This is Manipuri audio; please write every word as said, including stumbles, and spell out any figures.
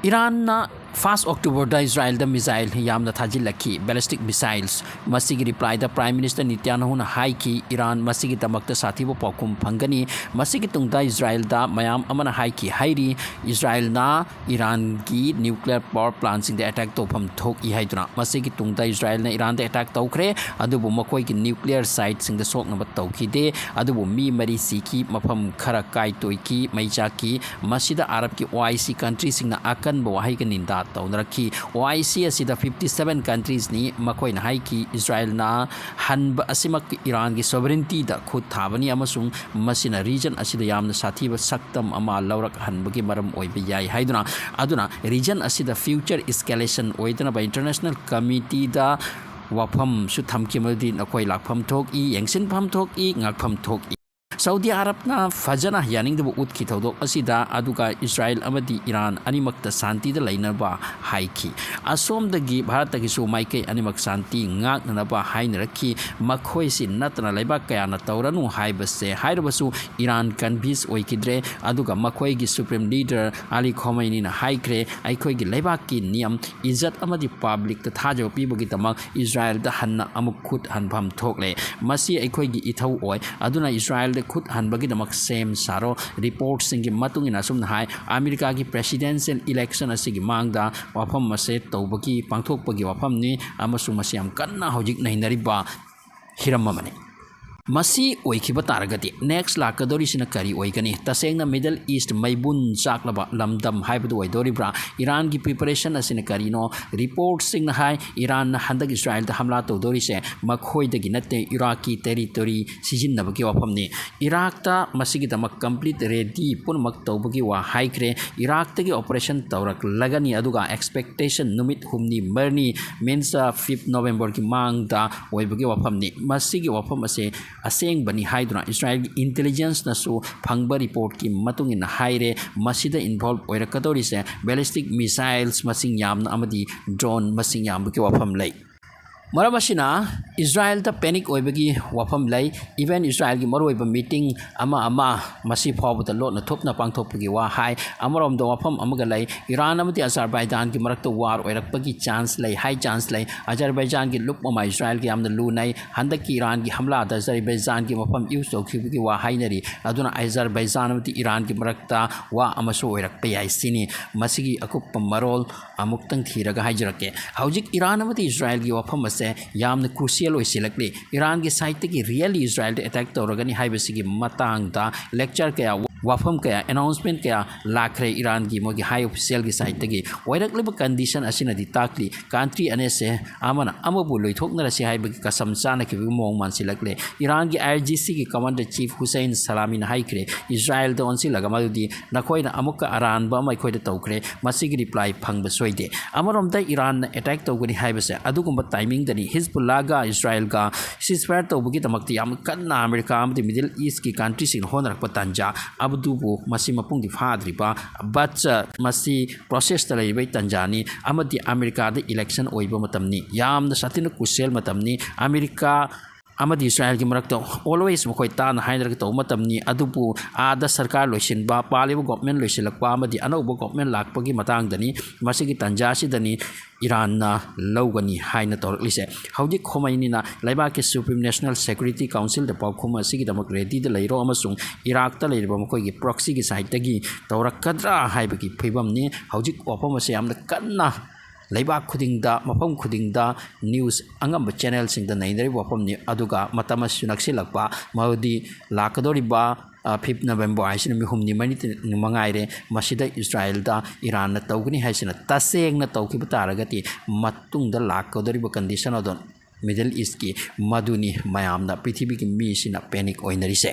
ꯏꯔꯥꯟꯅ ꯐꯥꯔꯁ ꯑꯣꯛꯇꯣꯕꯔꯗ ꯏꯖꯔꯥꯏꯜꯗ ꯃꯤꯖꯥꯏꯜ ꯌꯥꯝꯅ ꯊꯥꯖꯤꯜꯂꯛꯈꯤ, ballistic missiles꯫ ꯃꯁꯤꯒꯤ ꯔꯤꯄ꯭ꯂꯥꯏꯗ ꯄ꯭ꯔꯥꯏꯝ ꯃꯤꯅꯤꯁꯇꯔ ꯅꯤꯇ꯭ꯌꯥꯟꯍꯨꯅ ꯍꯥꯏꯈꯤ, ꯏꯔꯥꯟ ꯃꯁꯤꯒꯤꯗꯃꯛꯇ ꯁꯥꯊꯤꯕ ꯄꯥꯎꯈꯨꯝ ꯐꯪꯒꯅꯤ꯫ ꯃꯁꯤꯒꯤ ꯇꯨꯡꯗ ꯏꯖꯔꯥꯏꯜꯗ ꯃꯌꯥꯝ ꯑꯃꯅ ꯍꯥꯏꯈꯤ ꯍꯥꯏꯔꯤ, ꯏꯖꯔꯥꯏꯜꯅ ꯏꯔꯥꯟꯒꯤ ꯅ꯭ꯌꯨꯀ꯭ꯂꯤꯌꯔ ꯄꯥꯋꯔ ꯄ꯭ꯂꯥꯟꯁꯤꯡꯗ ꯑꯦꯇꯦꯛ ꯇꯧꯐꯝ ꯊꯣꯛꯏ ꯍꯥꯏꯗꯨꯅ꯫ ꯃꯁꯤꯒꯤ ꯇꯨꯡꯗ ꯏꯖꯔꯥꯏꯜꯅ ꯏꯔꯥꯟꯗ ꯑꯦꯇꯦꯛ ꯇꯧꯈ꯭ꯔꯦ, ꯑꯗꯨꯕꯨ ꯃꯈꯣꯏꯒꯤ ꯅ꯭ꯌꯨꯀ꯭ꯂꯤꯌꯔ ꯁꯥꯏꯠꯁꯤꯡꯗ ꯁꯣꯛꯅꯕ ꯇꯧꯈꯤꯗꯦ꯫ ꯑꯗꯨꯕꯨ ꯃꯤ ꯃꯔꯤ ꯁꯤꯈꯤ, ꯃꯐꯝ ꯈꯔ ꯀꯥꯏ ꯇꯣꯏꯈꯤ, ꯃꯩ ꯆꯥꯛꯈꯤ꯫ ꯃꯁꯤꯗ ꯑꯔꯕꯀꯤ ꯑꯣ ꯑꯥꯏ ꯁꯤ ꯀꯟꯇ꯭ꯔꯤꯁꯤꯡꯅ ꯑꯀꯟꯕ ꯋꯥꯍꯩꯒ ꯅꯤꯟꯗꯥ ꯇꯧꯅꯔꯛꯈꯤ꯫ ꯑꯣ ꯑꯥꯏ ꯁꯤ ꯑꯁꯤꯗ fifty seven countriesꯅꯤ꯫ ꯃꯈꯣꯏꯅ ꯍꯥꯏꯈꯤ, ꯏꯖꯔꯥꯏꯜꯅ ꯍꯟꯕ ꯑꯁꯤꯃꯛ ꯏꯔꯥꯟꯒꯤ sovereigntyꯗ ꯈꯨꯠ ꯊꯥꯕꯅꯤ ꯑꯃꯁꯨꯡ ꯃꯁꯤꯅ ꯔꯤꯖꯟ ꯑꯁꯤꯗ ꯌꯥꯝꯅ ꯁꯥꯊꯤꯕ ꯁꯛꯇꯝ ꯑꯃ ꯂꯧꯔꯛꯍꯟꯕꯒꯤ ꯃꯔꯝ ꯑꯣꯏꯕ ꯌꯥꯏ ꯍꯥꯏꯗꯨꯅ꯫ ꯑꯗꯨꯅ ꯔꯤꯖꯟ ꯑꯁꯤꯗ future escalation ꯑꯣꯏꯗꯅꯕ ꯏꯟꯇꯔꯅꯦꯁꯅꯦꯜ ꯀꯃꯤꯇꯤꯗ ꯋꯥꯐꯝꯁꯨ ꯊꯝꯈꯤ, ꯃꯗꯨꯗꯤ ꯅꯈꯣꯏ ꯂꯥꯛꯐꯝ ꯊꯣꯛꯏ, ꯌꯦꯡꯁꯤꯟꯐꯝ ꯊꯣꯛꯏ, ꯉꯥꯛꯐꯝ ꯊꯣꯛꯏ꯫ ꯁꯥꯎꯗꯤ ꯑꯔꯕꯅ ꯐꯖꯅ ꯌꯥꯅꯤꯡꯗꯕ ꯎꯠꯈꯤ ꯊꯧꯗꯣꯛ ꯑꯁꯤꯗ, ꯑꯗꯨꯒ ꯏꯖꯔꯥꯏꯜ ꯑꯃꯗꯤ ꯏꯔꯥꯟ ꯑꯅꯤꯃꯛꯇ ꯁꯥꯟꯇꯤꯗ ꯂꯩꯅꯕ ꯍꯥꯏꯈꯤ꯫ ꯑꯁꯣꯝꯗꯒꯤ ꯚꯥꯔꯠꯇꯒꯤꯁꯨ ꯃꯥꯏꯀꯩ ꯑꯅꯤꯃꯛ ꯁꯥꯟꯇꯤ ꯉꯥꯛꯅꯅꯕ ꯍꯥꯏꯅꯔꯛꯈꯤ꯫ ꯃꯈꯣꯏꯁꯤ ꯅꯠꯇꯅ ꯂꯩꯕꯥꯛ ꯀꯌꯥꯅ ꯇꯧꯔꯅꯨ ꯍꯥꯏꯕꯁꯦ ꯍꯥꯏꯔꯕꯁꯨ ꯏꯔꯥꯟ ꯀꯟꯚꯤꯟꯁ ꯑꯣꯏꯈꯤꯗ꯭ꯔꯦ, ꯑꯗꯨꯒ ꯃꯈꯣꯏꯒꯤ ꯁꯨꯄ꯭ꯔꯤꯝ ꯂꯤꯗꯔ ꯑꯂꯤ ꯈꯣꯃꯩꯅꯤꯅ ꯍꯥꯏꯈ꯭ꯔꯦ, ꯑꯩꯈꯣꯏꯒꯤ ꯂꯩꯕꯥꯛꯀꯤ ꯅꯤꯌꯝ, ꯏꯖꯠ ꯑꯃꯗꯤ ꯄꯕ꯭ꯂꯤꯛꯇ ꯊꯥꯖꯕ ꯄꯤꯕꯒꯤꯗꯃꯛ ꯏꯖꯔꯥꯏꯜꯗ ꯍꯟꯅ ꯑꯃꯨꯛ ꯈꯨꯠ ꯍꯟꯐꯝ ꯊꯣꯛꯂꯦ꯫ ꯃꯁꯤ ꯑꯩꯈꯣꯏꯒꯤ ꯏꯊꯧ ꯑꯣꯏ, ꯑꯗꯨꯅ ꯏꯖꯔꯥꯏꯜꯗ ꯈꯨꯠ ꯍꯟꯕꯒꯤꯗꯃꯛ ꯁꯦꯝ ꯁꯥꯔꯣ꯫ ꯔꯤꯄꯣꯔꯠꯁꯤꯡꯒꯤ ꯃꯇꯨꯡ ꯏꯟꯅ ꯑꯁꯨꯝꯅ ꯍꯥꯏ, ꯑꯃꯦꯔꯤꯀꯥꯒꯤ ꯄ꯭ꯔꯦꯁꯤꯗꯦꯟꯁꯤꯌꯦꯜ ꯏꯂꯦꯛꯁꯟ ꯑꯁꯤꯒꯤ ꯃꯥꯡꯗ ꯋꯥꯐꯝ ꯑꯁꯦ ꯇꯧꯕꯒꯤ, ꯄꯥꯡꯊꯣꯛꯄꯒꯤ ꯋꯥꯐꯝꯅꯤ ꯑꯃꯁꯨꯡ ꯃꯁꯤ ꯌꯥꯝ ꯀꯟꯅ ꯍꯧꯖꯤꯛ ꯅꯩꯅꯔꯤꯕ ꯍꯤꯔꯝ ꯑꯃꯅꯤ꯫ ꯃꯁꯤ ꯑꯣꯏꯈꯤꯕ ꯇꯥꯔꯒꯗꯤ ꯅꯦꯛꯁ ꯂꯥꯛꯀꯗꯧꯔꯤꯁꯤꯅ ꯀꯔꯤ ꯑꯣꯏꯒꯅꯤ? ꯇꯁꯦꯡꯅ ꯃꯤꯗꯜ ꯏꯁ꯭ꯠ ꯃꯩꯕꯨꯟ ꯆꯥꯛꯂꯕ ꯂꯝꯗꯝ ꯍꯥꯏꯕꯗꯨ ꯑꯣꯏꯗꯧꯔꯤꯕ꯭ꯔꯥ? ꯏꯔꯥꯟꯒꯤ ꯄ꯭ꯔꯤꯄꯦꯔꯦꯁꯟ ꯑꯁꯤꯅ ꯀꯔꯤꯅꯣ? ꯔꯤꯄꯣꯔꯠꯁꯤꯡꯅ ꯍꯥꯏ, ꯏꯔꯥꯟꯅ ꯍꯟꯗꯛ ꯏꯖꯔꯥꯏꯜꯗ ꯍꯝꯂꯥ ꯇꯧꯗꯧꯔꯤꯁꯦ ꯃꯈꯣꯏꯗꯒꯤ ꯅꯠꯇꯦ, ꯏꯔꯥꯛꯀꯤ ꯇꯦꯔꯤꯇꯣꯔꯤ ꯁꯤꯖꯤꯟꯅꯕꯒꯤ ꯋꯥꯐꯝꯅꯤ꯫ ꯏꯔꯥꯛꯇ ꯃꯁꯤꯒꯤꯗꯃꯛ ꯀꯝꯄ꯭ꯂꯤꯠ ꯔꯦꯗꯤ ꯄꯨꯝꯅꯃꯛ ꯇꯧꯕꯒꯤ ꯋꯥ ꯍꯥꯏꯈ꯭ꯔꯦ꯫ ꯏꯔꯥꯛꯇꯒꯤ ꯑꯣꯄꯔꯦꯁꯟ ꯇꯧꯔꯛꯂꯒꯅꯤ, ꯑꯗꯨꯒ ꯑꯦꯛꯁꯄꯦꯛꯇꯦꯁꯟ ꯅꯨꯃꯤꯠ ꯍꯨꯝꯅꯤ ꯃꯔꯤꯅꯤ, ꯃꯤꯟꯁ fifth ꯅꯣꯕꯦꯝꯕꯔꯒꯤ ꯃꯥꯡꯗ ꯑꯣꯏꯕꯒꯤ ꯋꯥꯐꯝꯅꯤ꯫ ꯃꯁꯤꯒꯤ ꯋꯥꯐꯝ ꯑꯁꯦ ꯑꯁꯦꯡꯕꯅꯤ ꯍꯥꯏꯗꯨꯅ ꯏꯖꯔꯥꯏꯜꯒꯤ ꯏꯟꯇꯦꯂꯤꯖꯦꯟꯁꯅꯁꯨ ꯐꯪꯕ ꯔꯤꯄꯣꯔꯠꯀꯤ ꯃꯇꯨꯡ ꯏꯟꯅ ꯍꯥꯏꯔꯦ꯫ ꯃꯁꯤꯗ ꯏꯟꯚꯣꯜꯕ ꯑꯣꯏꯔꯛꯀꯗꯧꯔꯤꯁꯦ ꯕꯦꯂꯤꯁꯇꯤꯛ ꯃꯤꯁꯥꯏꯜꯁ ꯃꯁꯤꯡ ꯌꯥꯝꯅ ꯑꯃꯗꯤ ꯗ꯭ꯔꯣꯟ ꯃꯁꯤꯡ ꯌꯥꯝꯕꯒꯤ ꯋꯥꯐꯝ ꯂꯩ꯫ ꯃꯔꯝ ꯑꯁꯤꯅ ꯏꯖꯔꯥꯏꯜꯗ panic ꯑꯣꯏꯕꯒꯤ ꯋꯥꯐꯝ ꯂꯩ꯫ Even ꯏꯖꯔꯥꯏꯜꯒꯤ ꯃꯔꯨꯑꯣꯏꯕ meeting ꯑꯃ ꯑꯃ ꯃꯁꯤ ꯐꯥꯎꯕꯗ ꯂꯣꯠꯅ ꯊꯨꯞꯅ ꯄꯥꯡꯊꯣꯛꯄꯒꯤ ꯋꯥ ꯍꯥꯏ꯫ ꯑꯃꯔꯣꯝꯗ ꯋꯥꯐꯝ ꯑꯃꯒ ꯂꯩ, ꯏꯔꯥꯟ ꯑꯃꯗꯤ ꯑꯖꯔꯕꯥꯏꯖꯥꯟꯒꯤ ꯃꯔꯛꯇ war ꯑꯣꯏꯔꯛꯄꯒꯤ chance ꯂꯩ, high chance ꯂꯩ꯫ ꯑꯖꯔꯕꯥꯏꯖꯥꯟꯒꯤ ꯂꯨꯞ ꯑꯃ ꯏꯖꯔꯥꯏꯜꯒ ꯌꯥꯝꯅ ꯂꯨꯅꯩ꯫ ꯍꯟꯗꯛꯀꯤ ꯏꯔꯥꯟꯒꯤ ꯍꯝꯂꯥꯗ ꯑꯖꯔꯕꯥꯏꯖꯥꯟꯒꯤ ꯃꯐꯝ use ꯇꯧꯈꯤꯕꯒꯤ ꯋꯥ ꯍꯥꯏꯅꯔꯤ꯫ ꯑꯗꯨꯅ ꯑꯖꯔꯕꯥꯏꯖꯥꯟ ꯑꯃꯗꯤ ꯏꯔꯥꯟꯒꯤ ꯃꯔꯛꯇ ꯋꯥ ꯑꯃꯁꯨ ꯑꯣꯏꯔꯛꯄ ꯌꯥꯏ ꯁꯤꯅꯤ꯫ ꯃꯁꯤꯒꯤ ꯑꯀꯨꯞꯄ ꯃꯔꯣꯜ ꯑꯃꯨꯛꯇꯪ ꯊꯤꯔꯒ ꯍꯥꯏꯖꯔꯛꯀꯦ꯫ ꯍꯧꯖꯤꯛ ꯏꯔꯥꯟ ꯑꯃꯗꯤ ꯏꯖꯔꯥꯏꯜꯒꯤ ꯋꯥꯐꯝ ꯑꯁꯦ ꯌꯥꯝꯅ crucial ꯑꯣꯏꯁꯤꯜꯂꯛꯂꯤ꯫ ꯏꯔꯥꯟꯒꯤ sideꯇꯒꯤ really ꯏꯖꯔꯥꯏꯜꯗ attack ꯇꯧꯔꯒꯅꯤ ꯍꯥꯏꯕꯁꯤꯒꯤ ꯃꯇꯥꯡꯗ lecture ꯀꯌꯥ, ꯋꯥꯐꯝ ꯀꯌꯥ, announcement ꯀꯌꯥ ꯂꯥꯛꯈ꯭ꯔꯦ ꯏꯔꯥꯟꯒꯤ ꯃꯣꯏꯒꯤ high officialꯒꯤ sideꯇꯒꯤ꯫ ꯑꯣꯏꯔꯛꯂꯤꯕ condition ꯑꯁꯤꯅꯗꯤ ꯇꯥꯛꯂꯤ country ꯑꯅꯤꯁꯦ ꯑꯃꯅ ꯑꯃꯕꯨ ꯂꯣꯏꯊꯣꯛꯅꯔꯁꯤ ꯍꯥꯏꯕꯒꯤ ꯀꯁꯝ ꯆꯥꯅꯈꯤꯕꯒꯤ ꯃꯑꯣꯡ ꯃꯥꯟꯁꯤꯜꯂꯛꯂꯦ꯫ ꯏꯔꯥꯟꯒꯤ IRGCꯒꯤ commander chief ꯍꯨꯁꯩꯟ ꯁꯂꯥꯃꯤꯅ ꯍꯥꯏꯈ꯭ꯔꯦ ꯏꯖꯔꯥꯏꯜꯗ ꯑꯣꯟꯁꯤꯜꯂꯒ ꯃꯗꯨꯗꯤ ꯅꯈꯣꯏꯅ ꯑꯃꯨꯛꯀ ꯑꯔꯥꯟꯕ ꯑꯃ ꯑꯩꯈꯣꯏꯗ ꯇꯧꯈ꯭ꯔꯦ, ꯃꯁꯤꯒꯤ reply ꯐꯪꯕ ꯁꯣꯏꯗꯦ꯫ ꯑꯃꯔꯣꯝꯗ ꯏꯔꯥꯟꯅ attack ꯇꯧꯒꯅꯤ ꯍꯥꯏꯕꯁꯦ ꯑꯗꯨꯒꯨꯝꯕ timingꯗꯅꯤ ꯍꯤꯖꯕꯨꯜꯂꯥꯒ ꯏꯖꯔꯥꯏꯜꯒ ceasefire ꯇꯧꯕꯒꯤꯗꯃꯛꯇ ꯌꯥꯝ ꯀꯟꯅ ꯑꯃꯦꯔꯤꯀꯥ ꯑꯃꯗꯤ Middle Eastꯀꯤ countryꯁꯤꯡꯅ ꯍꯣꯠꯅꯔꯛꯄ ꯇꯥꯟꯖꯥ ꯑꯗꯨꯕꯨ ꯃꯁꯤ ꯃꯄꯨꯡꯗꯤ ꯐꯥꯗ꯭ꯔꯤꯕ, but ꯃꯁꯤ processꯇ ꯂꯩꯔꯤꯕ ꯇꯥꯟꯖꯥꯅꯤ꯫ ꯑꯃꯗꯤ ꯑꯃꯦꯔꯤꯀꯥꯗ election ꯑꯣꯏꯕ ꯃꯇꯝꯅꯤ, ꯌꯥꯝꯅ ꯁꯥꯊꯤꯅ crucial ꯃꯇꯝꯅꯤ꯫ ꯑꯃꯦꯔꯤꯀꯥ ꯑꯃꯗꯤ ꯏꯖꯔꯥꯏꯜꯒꯤ ꯃꯔꯛꯇ always ꯃꯈꯣꯏ ꯇꯥꯅ ꯍꯥꯏꯅꯔꯒ ꯇꯧꯕ ꯃꯇꯝꯅꯤ꯫ ꯑꯗꯨꯕꯨ ꯑꯥꯗ ꯁꯔꯀꯥꯔ ꯂꯣꯏꯁꯤꯟꯕ, ꯄꯥꯜꯂꯤꯕ government ꯂꯣꯏꯁꯤꯜꯂꯛꯄ ꯑꯃꯗꯤ ꯑꯅꯧꯕ government ꯂꯥꯛꯄꯒꯤ ꯃꯇꯥꯡꯗꯅꯤ꯫ ꯃꯁꯤꯒꯤ ꯇꯥꯟꯖꯥ ꯑꯁꯤꯗꯅꯤ ꯏꯔꯥꯟꯅ ꯂꯧꯒꯅꯤ ꯍꯥꯏꯅ ꯇꯧꯔꯛꯂꯤꯁꯦ꯫ ꯍꯧꯖꯤꯛ ꯈꯣꯃꯩꯅꯤꯅ ꯂꯩꯕꯥꯛꯀꯤ Supreme National Security Councilꯗ ꯄꯥꯎꯈꯨꯝ ꯑꯁꯤꯒꯤꯗꯃꯛ readyꯗ ꯂꯩꯔꯣ ꯑꯃꯁꯨꯡ ꯏꯔꯥꯛꯇ ꯂꯩꯔꯤꯕ ꯃꯈꯣꯏꯒꯤ proxyꯒꯤ sideꯇꯒꯤ ꯇꯧꯔꯛꯀꯗ꯭ꯔꯥ ꯍꯥꯏꯕꯒꯤ ꯐꯤꯕꯝꯅꯤ꯫ ꯍꯧꯖꯤꯛ ꯋꯥꯐꯝ ꯑꯁꯤ ꯌꯥꯝꯅ ꯀꯟꯅ ꯂꯩꯕꯥꯛ ꯈꯨꯗꯤꯡꯗ, ꯃꯐꯝ ꯈꯨꯗꯤꯡꯗ news ꯑꯉꯝꯕ channelꯁꯤꯡꯗ ꯅꯩꯅꯔꯤꯕ ꯋꯥꯐꯝꯅꯤ꯫ ꯑꯗꯨꯒ ꯃꯇꯝ ꯑꯁꯤꯁꯨ ꯅꯛꯁꯤꯜꯂꯛꯄ, ꯃꯗꯨꯗꯤ ꯂꯥꯛꯀꯗꯧꯔꯤꯕ, ꯑ, fifth November ꯍꯥꯏꯁꯤ ꯅꯨꯃꯤꯠ ꯍꯨꯝꯅꯤ ꯃꯔꯤꯅꯤ ꯃꯉꯥꯏꯔꯦ꯫ ꯃꯁꯤꯗ ꯏꯖꯔꯥꯏꯜꯗ ꯏꯔꯥꯟꯅ ꯇꯧꯒꯅꯤ ꯍꯥꯏꯁꯤꯅ ꯇꯁꯦꯡꯅ ꯇꯧꯈꯤꯕ ꯇꯥꯔꯒꯗꯤ ꯃꯇꯨꯡꯗ ꯂꯥꯛꯀꯗꯧꯔꯤꯕ condition ꯑꯗꯣ Middle Eastꯀꯤ ꯃꯗꯨꯅꯤ ꯃꯌꯥꯝꯅ, ꯄ꯭ꯔꯤꯊꯤꯕꯤꯒꯤ ꯃꯤꯁꯤꯅ panic ꯑꯣꯏꯅꯔꯤꯁꯦ꯫